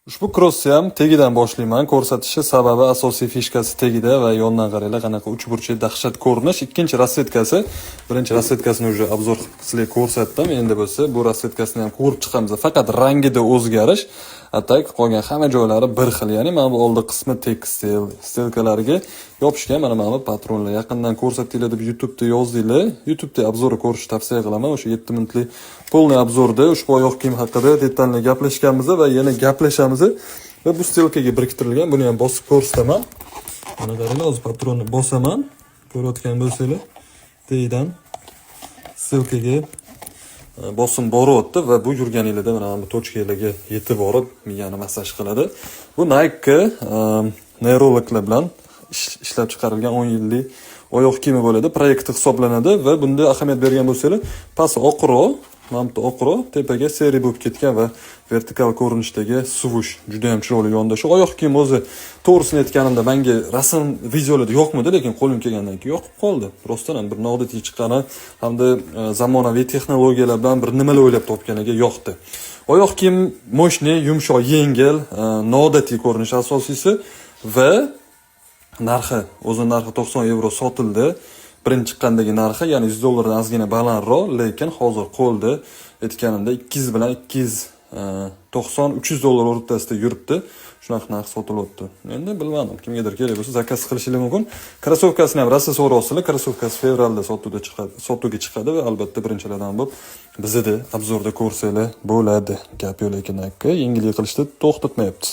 Ushbu krossni ham tagidan boshlayman. Ko'rsatishi sababi asosiy фишка si tagida va yondan qaranglar, qanaqa uchburchak dahshat ko'rinish. Ikkinchi расцветка si, birinchi расцветка sini уже обзор qilib sizlarga ko'rsatdim. Endi bo'lsa bu расцветка sini ham ko'rib chiqamiz. Faqat rangida o'zgarish. А так qolgan hamma joylari bir xil. Ya'ni mana bu oldi qismi tekstil, стелька lariga yopishgan mana bu patronlar. Yaqindan ko'rsatinglar deb YouTube'da yozdinglar. YouTube'da обзор ko'rishni tavsiya qilaman. O'sha 7 minutlik полный обзор da ushbu oyoq kiyim haqida detalli gaplashganmiz va yana gaplashamiz. Va bu стелька ga biriktirilgan. Buni ham bosib ko'rsataman. Mana qaranglar, hozir patronni bosaman. Ko'rayotgan bo'lsanglar, tagidan стелька ga bosim boryapti va bu yurganinglarda mana bu точка larga yetib borib miyani massaj qiladi. Bu Nike neyrologlar bilan ishlab chiqarilgan 10 yillik oyoq kiyimi bo'ladi, proyekti hisoblanadi va bunda ahamiyat bergan bo'lsanglar, past oqroq, mana bu oqroq, tepaga серый bo'lib ketgan va vertikal ko'rinishdagi свуш juda ham chiroyli yondashuv. Oyoq kiyim o'zi, to'g'risini aytganimda, menga rasm, videolarda yoqmadi, lekin qo'lim kelgandan keyin yoqib qoldi. Rostdan ham bir noodatiy chiqqani hamda zamonaviy texnologiyalar bilan bir nimalar o'ylab topganiga yoqdi. Oyoq kiyim мощный, yumshoq, yengil, noodatiy ko'rinish asosiysi va narxi, o'zi narxi 90 yevro sotildi. Birinchi chiqqandagi narxi, ya'ni 100 dollardan ozgina balandroq, lekin hozir qo'lda aytganimda 200 bilan 290 300 dollar o'rtasida yuribdi. Shunaqa narx sotilyapti. Endi bilmadim, kimgadir kerak bo'lsa, заказ qilishingiz mumkin. Krossovkasini ham rosa so'rayapsizlar. Krossovkasi fevralda sotuvda chiqadi, sotuvga chiqadi va albatta birinchilardan bo'lib bizada обзор da ko'rsanglar bo'ladi. Gap yo'q, lekin aka yengillik qilishda to'xtatmayapti.